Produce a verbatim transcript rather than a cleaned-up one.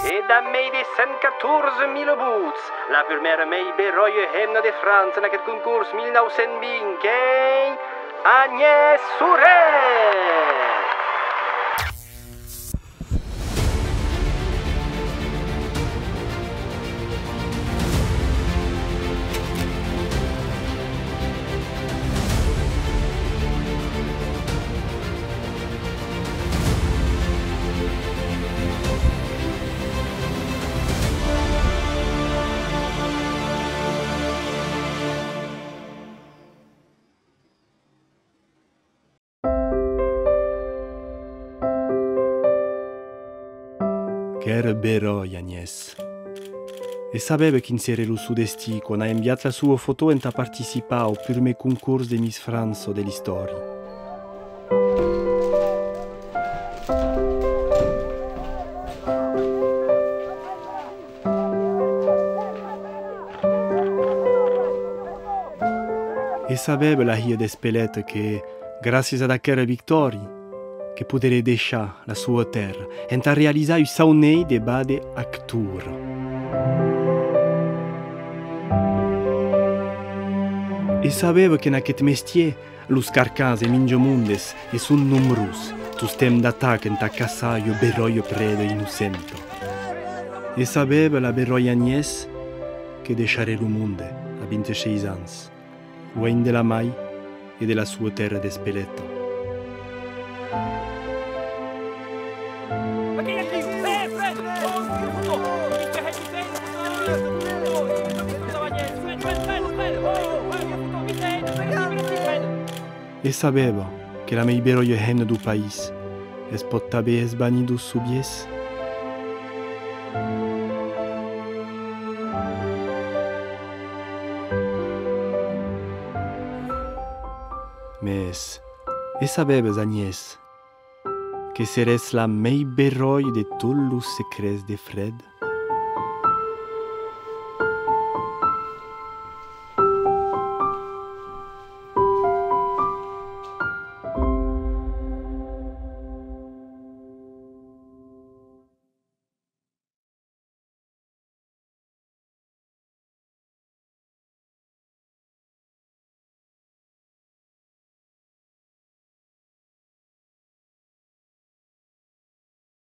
E dab mei de cent catorze mila vots, la prumèra mei beròia hemna de França en aqueth concors mil nau cents vint qu'ei Agnès Sorel! Qu'èra beròi, Agnès. E sabèva quin seré lo son destin quan a enviat la soa fotò entà participar au prumèr concors de Miss França de l'istòria. E sabèva la hilha d'Espeleta que, gràcias ad aquera victòria, que poderé deishar la soa tèrra entà realizar un saunei de vàder actor. E sabèva qu'en aqueth mestièr los carcans e minjamondes e son nombrós, tostemps d'atac entà caçar ua beròia preda innocenta. E sabèva la beròia Agnès que deisharé lo monde a vint-e-sheis ans, luenh de la mair e de la soa tèrra d'Espeleta. E sabèva que la mei beròia hemna deu país es pòt tanben esvanir deus soviers? Mes, e sabèvas, Agnès, que serés la mei beròia de tots los secrets de Fred?